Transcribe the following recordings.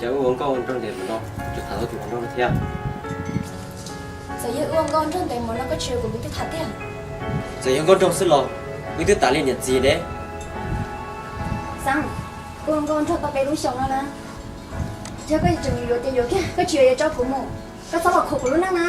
Cas wb ua nkauj nraug ntev mus no tsis tham tau tus hluas nraug no thiab? Txawm yog wb ua nkauj nraug ntev mus no koj tsis yuav kuv, wb twb tham tiag. Txawm yog nkauj nraug xwb los wb twb tas li niam txiv deb. Xeeb, wb ua nkauj nraug tau peb lub xyoos no na, yog koj tseem yuav ces yuav kiag, koj tsis yuav yuav tso kuv mus, koj txhob los khuam kuv lub neej na.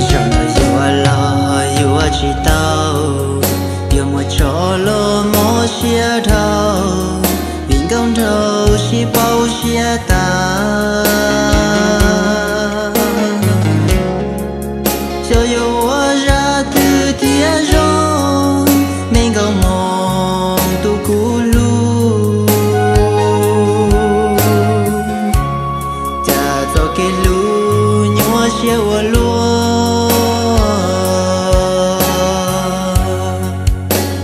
Zaum no yuav los yuav tsis tau, yuav muab tso los mob siab dhau, vim nkauj nraug sib pauv siab tas. Xyov yuav ua zaj twg thiaj zoo, me nkauj hmoob tus kuv hlub, cas txoj kev hlub nyuaj siab ua luaj.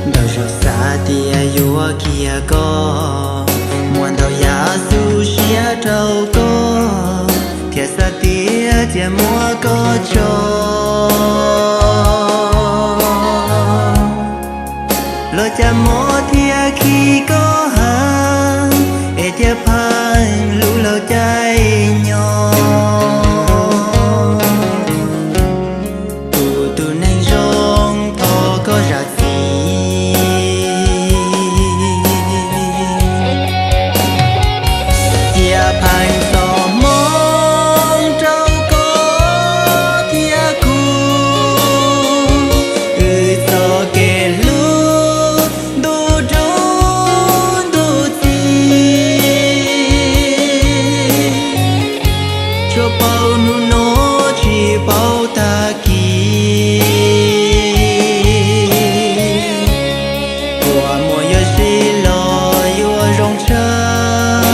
Ntau zaus xav tias yuav kiag koj, muaj ntau yam xub siab rau koj, thiab xav tias cia muab koj tso, los cas mob thiaj khi koj heev, es thiaj pheej hlub laus caij nyoog. Kuv tus neeg zoo thov koj zam txim, cia pheej txoj hmoov rau koj thiab kuv, wb txoj kev hlub ntuj dub ntuj txiv, tsuas paub hnub no tsis paub tag kis. Kua muag yuav sib los yuav zoo tshaj,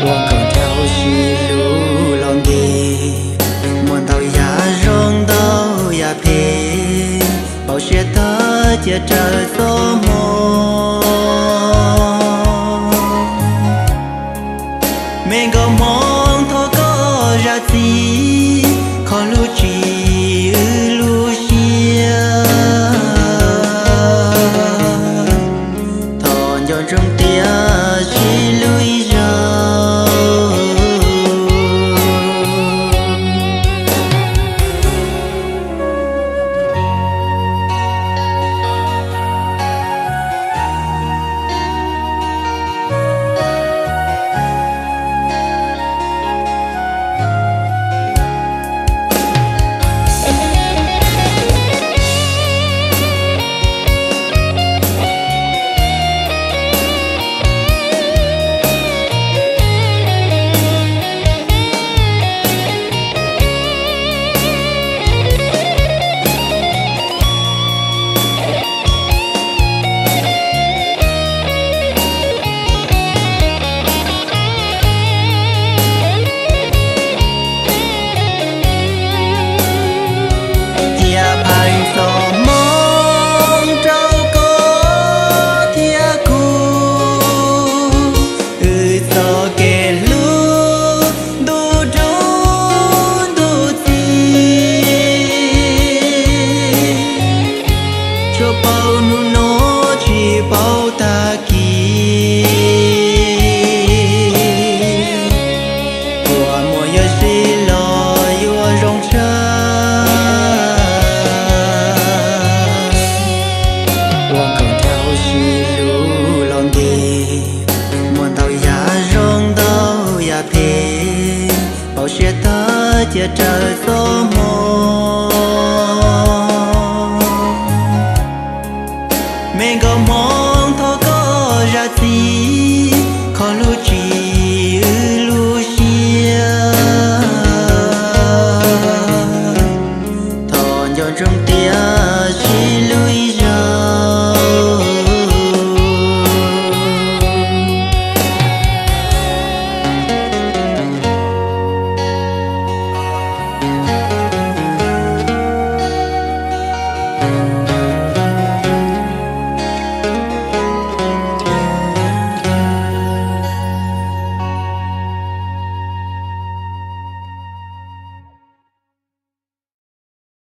ua nkauj nraug sib hlub los ntev, muaj ntau yam zoo ntau yam phem, pauv siab tag cia raws txoj hmoo. Me nkauj hmoob thov koj zam txim, kho lub tsis wb lub siab, thov nco ntsoov tias sib hlub ib zaug. Cia pheej txoj hmoov rau koj thiab kuv, wb txoj kev hlub ntuj dub ntuj txiv, tsuas paub hnub no tsis paub tag kis. Kua muag yuav sib los yuav zoo tshaj, ua nkauj nraug sib hlub los ntev, muaj ntau yam zoo ntau yam phem, pauv siab tag cia raws txoj hmoo.